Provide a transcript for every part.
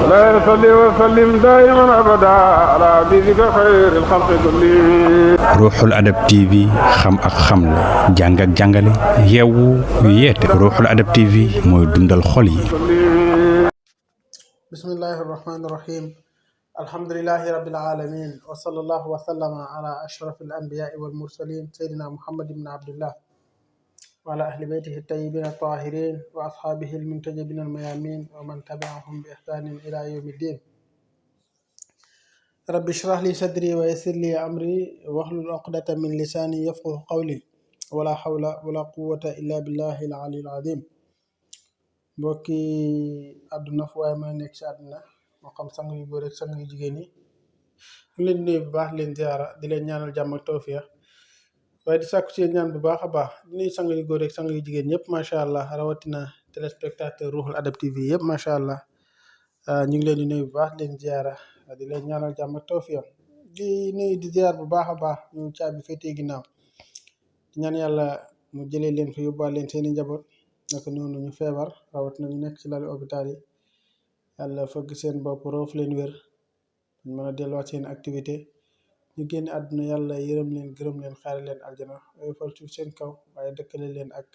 لا يصلي وسلم دائما ابدا على حبيبك خير الخلق كلهم. Ruuxul Adab TV xam ak xamle jàng ak jàngale yeewu yeete Ruuxul Adab TV mooy dundal xol yi. bismillahi rahmani rahim alhamdulillahi rabbil alamin wa sallallahu wa sallama ala ashrafil anbiya'i wal mursalin sayyidina muhammad ibn abdullah wa ala ahli baytihi tayyibin tahirin wa ashabihi almuntajibin almayamin wa man tabi'ahum bi ihsanin ila yawmiddin. rabbi shrah li sadri wa yassir li amri wahlul uqdatan min lisani yafqahu qawli wala hawla wala quwwata illa billahi al-aliyyil azim. mbokki àdduna fu waaye mën a nekk ci àdduna moo xam sang yu góor ak sang yu jigéen ñi ñu leen di nuyu bu baax leen ziara di leen ñaanal jàmm ak tawfiix waaye di sàkku ci ñaan bu baax a baax di nuyu sang yu góor ak sang yu jigéen ñëpp macha allah rawatina téléspectateur Ruuxul Adab TV yëpp macha allah ñu ngi leen di nuyu bu baax leen ziara di leen ñaanal jàmm ak tawfiix di nuyu di ziar bu baax a baax ñu caabi féetee ginnaaw di ñaan yàlla mu jëlee leen fi yóbbaale leen seeni njaboot. naka noonu ñu feebar rawatina ñu nekk ci lali hôpital yi yàlla fëgg seen bopp roof leen wér ñu mën a delluwaat seen activité ñu génn àdduna yàlla yërëm leen gërëm leen xaare leen aljana oyofal suuf seen kaw waaye dëkkale leen ak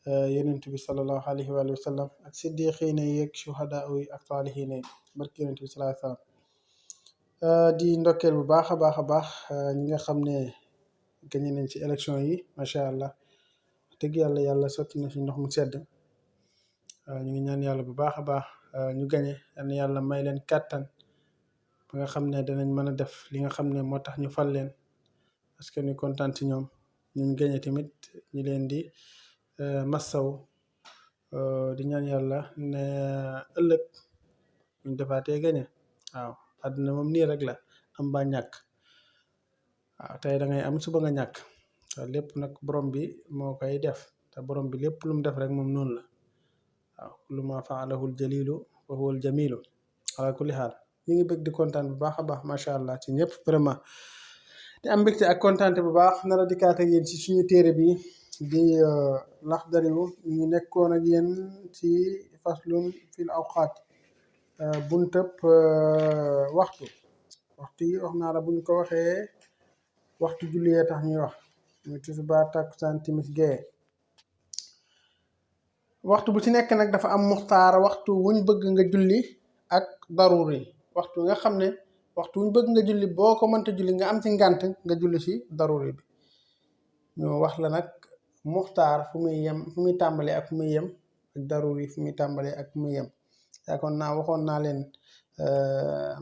yonent bi sallallahu alayhi wa sallam ak siddiqiina yi ak shuhadaa yi ak saalihiina yi barki yonent bi sallallahu alayhi wa sallam di ndokkeel bu baax a baax a baax ñi nga xam ne gañe nañ ci élection yi macha allah dëgg yàlla sotti na si ndox mu sedd ñu ngi ñaan yàlla bu baax a baax ñu gañe yàlla may leen kàttan ba nga xam ne danañ mën a def li nga xam ne moo tax ñu fal leen parce que ñu kontaan ci ñoom ñu gañe tamit ñu leen di massaw di ñaan yàlla ne ëllëg ñu defaatee gañe waaw àdduna moom nii rek la am ba ñàkk waaw tey da ngay am suba nga ñàkk lépp nag borom bi moo koy def te borom bi lépp lu mu def rek moom noonu la waaw kullu ma faalahul jalilu wa huwal jamilu ala kulli xaal ñu ngi bëgg di kontaan bu baax a baax macha allah ci ñëpp vraiment di am mbégte ak kontaante bu baax nar a dikkaat ak yéen ci suñu téere bi di Laxdari ñu ngi nekkoon ak yéen ci faslun fil awqaat buntëb waxtu yi wax naa la buñ ko waxee waxtu julli tax ñuy wax muy tisbaar takkusaan timis gee waxtu bu ci nekk nag dafa am muxtaar waxtu wuñ bëgg nga julli ak daruri waxtu nga xam ne waxtu wuñ bëgg nga julli boo ko mënta julli nga am ci ngànt nga julli ci daruri bi ñu wax la nag muxtaar fu muy tàmbalee ak fu muy yem ak daruri fu muy tàmbalee ak fu muy yem waxoon naa leen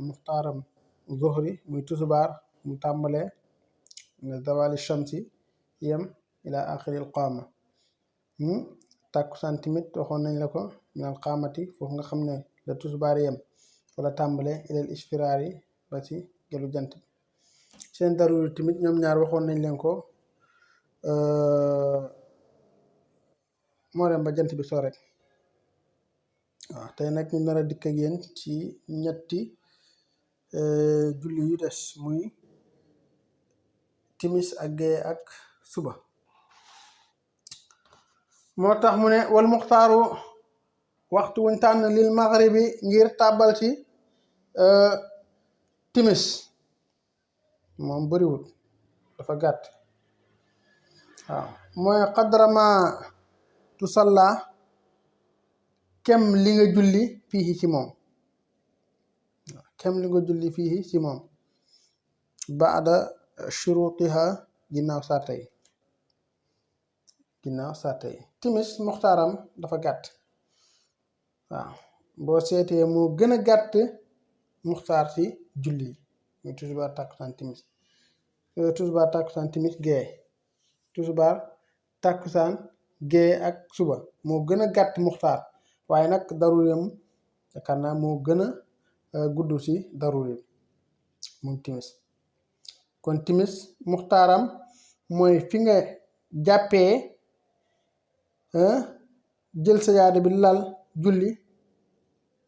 muxtaaram zuhri muy tisbaar mu tàmbalee zawali shamsi yem ila axiril qaama tàkkusaan tamit waxoon nañ la ko minal qaamati foofu nga xam ne la tusbaar yem wala tàmbale ilal isfiraari ba ci gelu jant bi seen daruri tamit ñoom ñaar waxoon nañ leen ko moo dem ba jant bi soo rek waaw tey nag ñu nar a dikk ak yéen ci ñetti julli yu des muy timis ak gee ak suba moo tax mu ne wal muxtaaru waxtu wuñ tànn lil maghribi ngir tàbbal ci timis moom bëriwul dafa gàtt waaw mooy qadrama tusalla kem li nga julli fii ci moom kem li nga julli fii ci moom baada shurutiha ginnaaw sàrta yi timis muxtaaram dafa gàtt waaw boo seetee moo gën a gàtt muxtaar ci julli muy tisbaar takkusaan timis gee tisbaar takkusaan gee ak suba moo gën a gàtt muxtaar waaye nag daruriyam yaakaar naa moo gën a gudd ci daruriyam moom timis kon timis muxtaaram mooy fi nga jàppee jël sa yaada bi lal julli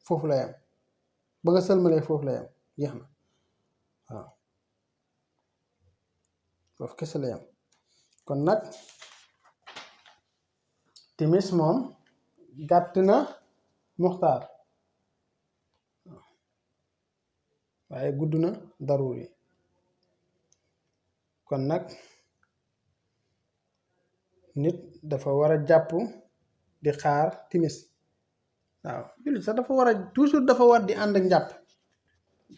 foofu la yam ba nga sëlmalee foofu la yam jeex na waaw foofu kese la yam kon nag timis moom gàtt na muxtaar waaye gudd na daruri. kon nag nit dafa war a jàpp di xaar timis. waaw jullit sax dafa war a toujours dafa war di ànd ak njàpp,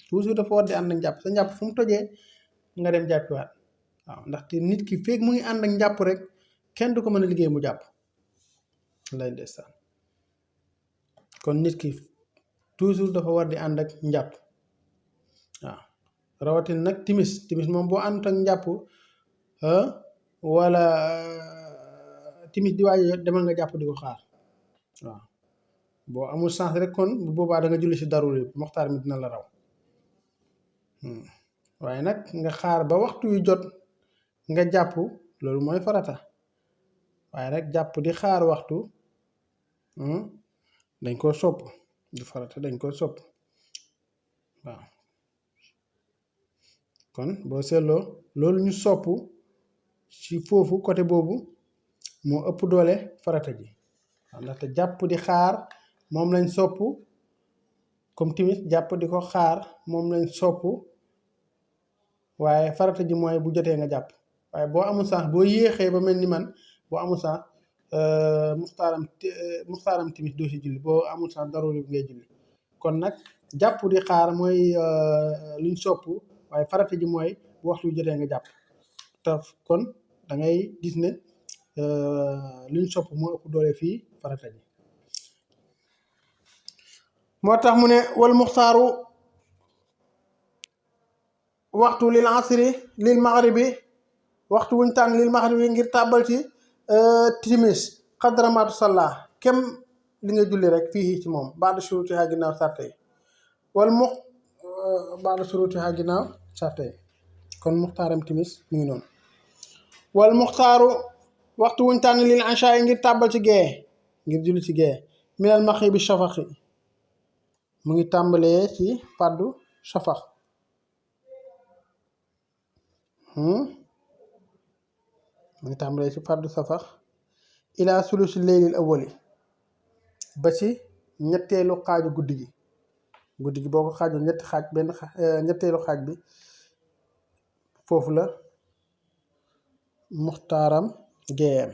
toujours dafa war di ànd ak njàpp. sa njàpp fu mu tojee nga dem jàppiwaat. waaw ndaxte nit ki feeg mu ngi ànd ak njàpp rek kenn du ko mën a liggéey mu jàpp lay ndeysaan. kon nit ki toujours dafa war di ànd ak njàpp. waaw rawatina nag timis moom boo ànd ak njàpp wala timis di waaye demal nga jàpp di ko xaar. waaw boo amul sens rek kon bu boobaa da nga julli si daruri moxtaar mi dina la raw. waaye nag nga xaar ba waxtu yu jot nga jàpp loolu mooy farata. waaye rek jàpp di xaar waxtu dañ koo sopp, du farata dañ koo sopp. waaw kon boo seetloo loolu ñu sopp ci foofu côté boobu moo ëpp doole farata ji. waaw ndaxte jàpp di xaar moom lañ sopp, comme timis jàpp di ko xaar moom lañ sopp, waaye farata ji mooy bu jotee nga jàpp. waaye boo amul sens boo yéexee ba mel ni man boo amul sens muxtaaram timis doo si julli, boo amul sens daruri bi ngay julli. kon nag jàpp di xaar mooy luñ sopp, waaye farata ji mooy bu waxtu jotee nga jàpp. te kon da ngay gis ne luñ sopp moo ëpp doole fii farata ji. moo tax mu ne wal muxtaaru waxtu lil asri lil maghribi waxtu wuñ tànn lil maghribi ngir tàbbal ci timis xadramatu salla kem li nga julli rek fii ci moom baada shurutiha ginnaaw sarte yi wal baada shurutiha ginnaaw sarte yi. kon muxtaaram timis mu ngi noonu. wal muxtaaru waxtu wuñ tànn lil isha yi ngir tàbbal ci gee ngir julli ci gee minal maghribi shafaqi mu ngi tàmbalee ci fàddu shafaq. mu ngi tàmbalee ci fàddu shafaq ila sulusi leylil awwali ba ci ñetteelu xaaju guddi gi. guddi gi boo ko xaajul ñetti xaaj benn ñetteelu xaaj bi foofu la muxtaaram géeyam.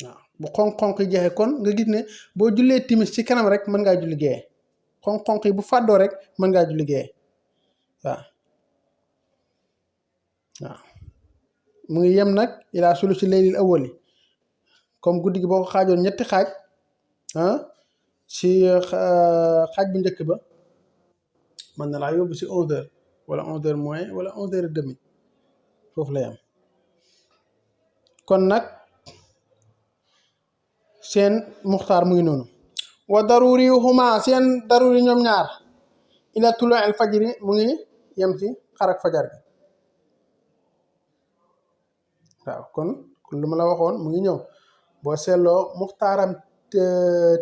waaw bu xonq-xonq yi jeexee kon nga gis ne boo jullee timis ci kanam rek mën ngaa julli géeye. xonq-xonq yi bu fàddoo rek mën ngaa julli géeye. waaw mu ngi yem nag ilaa sulusi leylil awwali comme guddi gi boo ko xaajoon ñetti xaaj si xaaj bu njëkk ba mën na laa yóbbu si 11h wala 11h moins wala 11h30 foofu la yam. kon nag seen muxtaar mu ngi noonu. wa daruri huma seen daruri ñoom ñaar ila tulu al fajri mu ngi yem ci xarak fajar gi. waaw kon lu ma la waxoon mu ngi ñëw boo seetloo muxtaaram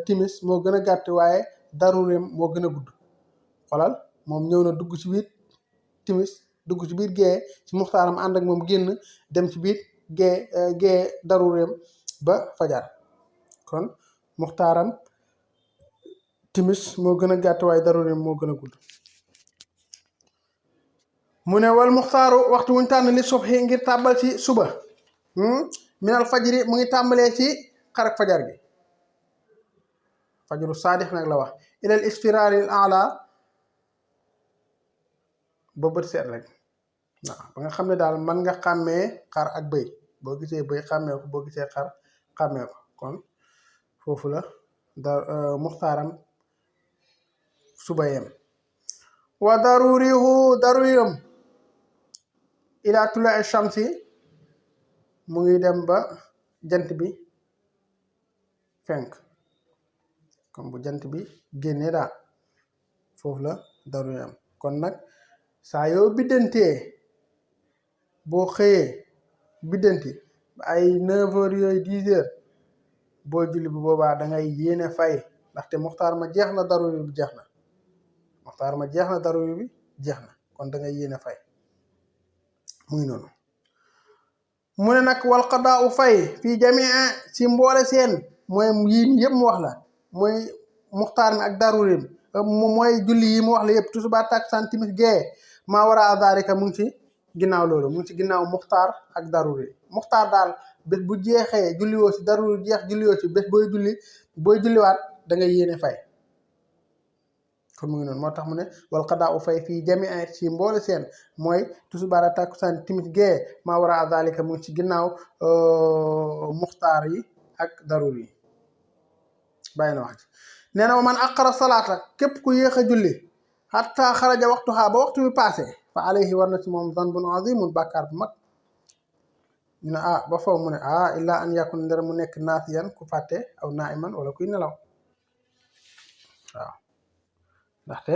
timis moo gën a gàtt waaye darurim moo gën a gudd. xoolal moom ñëw na dugg ci biir timis dugg ci biir gee ci muxtaaram ànd ak moom génn dem ci biir gee darurim ba fajar. kon muxtaaram timis moo gën a gàtt waaye darurim moo gën a gudd. mu ne wal muxtaaru waxtu wuñ tànn li subhi ngir tàbbal ci suba minal fajri mu ngi tàmbalee ci xarak fajar gi. fajru saadix nag la wax ilal isfiraaril ala ba bët seet rek. waaw ba nga xam ne daal man nga xàmmee xar ak bëy, boo gisee bëy xàmmee ko boo gisee xar xàmmee ko. kon foofu la muxtaaram suba yem. wa daruriyam ila tula shamsi mu ngi dem ba jant bi fenk. comme bu jant bi génnee daal foofu la daruriyam. kon nag saa yoo biddantee boo xëyee biddanti ay 9h yooyu 10h boo julli bu boobaa da ngay yéene fay ndaxte muxtaar ma jeex na daruri bi jeex na. muxtaar ma jeex na daruri bi jeex na kon da ngay yéene fay. mu ngi noonu. mu ne nag wal qadaa u fay fii jamii ci mboole seen mooy yii nii yëpp mu wax la mooy muxtaar mi ak daruri bi mooy julli yi mu wax la yëpp tusubaar takkusaan timis gee maa war a azarika mu ngi ci ginnaaw loolu mu ngi ci ginnaaw muxtaar ak daruri muxtaar daal bés bu jeexee julliwoo ci daruri jeex julliwoo ci bés booy julliwaat da ngay yéene fay kon mu ngi noonu moo tax mu ne wal qadaa u fay fii jami ci mboole seen mooy tusubaar ak takkusaan timis gee maa war a azalika mu ngi ci ginnaaw muxtaar yi ak daruri yi bàyyi na wax ci nee na man aqara salaata képp ku yéex a julli hatta xaraja waxtuha ba waxtu bi passé fa alayhi war na ci moom zanbun azimun bàkkaar bu mag ñu ne ba foofu mu ne illaa an yakun ndera mu nekk naasiyan ku fàtte aw naiman wala kuy nelaw waaw ndaxte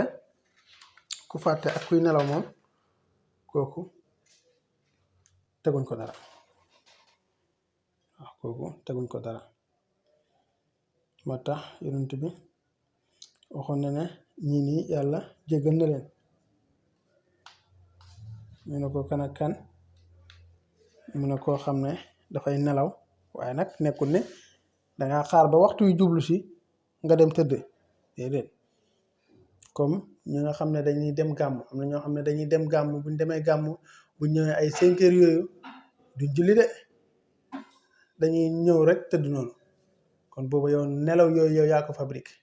ku fàtte ak kuy nelaw moom kooku teguñ ko dara waaw kooku teguñ ko dara moo tax yonent bi waxoon na ne ñii nii yàlla jéggal na leen ñu ne ko kan ak kan mu ne koo xam ne dafay nelaw waaye nag nekkul ne dangaa xaar ba waxtu yu jublu si nga dem tëdd déedéet comme ñi nga xam ne dañuy dem gàmm am na ñoo xam ne dañuy dem gàmm buñ demee gàmm buñ ñëwee ay 5 heures yooyu duñ julli de dañuy ñëw rek tëdd noonu kon boobu yow nelaw yooyu yow yaa ko fabriqué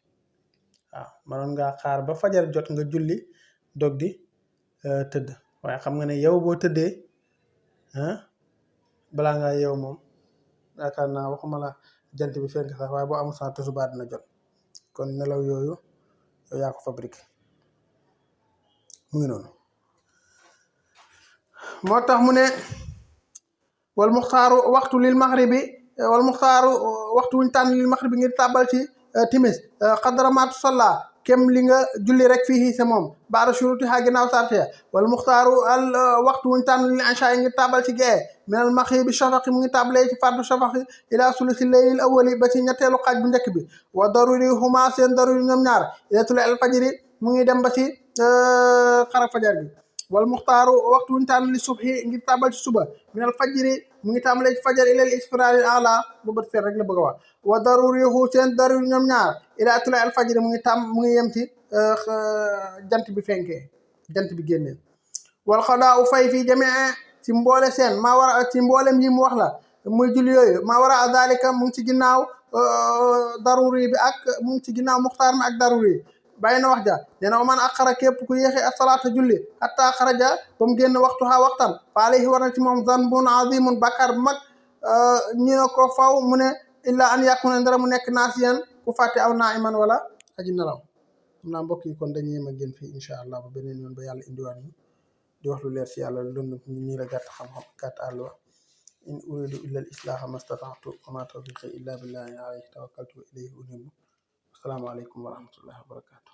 waaw manoon ngaa xaar ba fajar jot nga julli dog di tëdd waaye xam nga ne yow boo tëddee balaa ngaa yow moom yaakaar naa waxuma la jant bi fenk sax waaye boo amul sax tisbaar dina jot kon nelaw yooyu yow yaa ko fabriqué mu ngi noonu moo tax mu ne wal muxtaaru waxtu lil maxribi wal muxtaaru waxtu wuñ tànn lil maxribi ngir tàbbal ci timis xadara maatu salla kem li nga julli rek fii sa moom baara shuruti ha ginnaaw sartiya wal muxtaaru al waxtu wuñ tànn lil ansha ngir tàbbal ci gee minal maxribi shafaqi mu ngi tàbbalee ci fardu shafaqi ila sulusi laylil awwali ba ci ñetteelu xaaj bu njëkk bi wa daruri huma seen daruri ñoom ñaar ila tulu al fajri mu ngi dem ba ci xara fajar gi wal muxtaaru waxtu wuñ tànn li subhi ngir tàbbal ci suba minal fajri mu ngi tàmbalee ci fajar ilal isfiraaril ala bu bët seet rek la bëgg a wax wa darurihu seen daruri ñoom ñaar ila tulu al fajri mu ngi yem ci jant bi fenkee jant bi génnee wal xadaa u fay fii jamii ci mboole seen maa war a ci mboolem yi mu wax la muy julli yooyu maa war a zalika mu ngi ci ginnaaw daruri bi ak mu ngi ci ginnaaw muxtaar mi ak daruri bàyyi na wax ja nee na man aqara képp ku yéexee asalaata julli hatta xaraja ba mu génn waxtu ha waxtam fa alayhi war na ci moom zanbun azimun bàkkaar bu mag ñu ne ko faw mu ne illa an yakuna ndara mu nekk naasiyan ku fàtte aw naiman wala aji nelaw xam naa mbokk yi kon dañuy yem ak yéen fii incha allah ba beneen yoon ba yàlla indiwaat ñu di wax lu leer ci yàlla lënd ñi la gàtt xam-xam gàtt àll wa in uridu illa al islaha mastata'tu wa ma tawfiqi illa billahi alayhi tawakkaltu wa ilayhi unibu assalaamu aleykum wa rahmatullahi wa barakatuh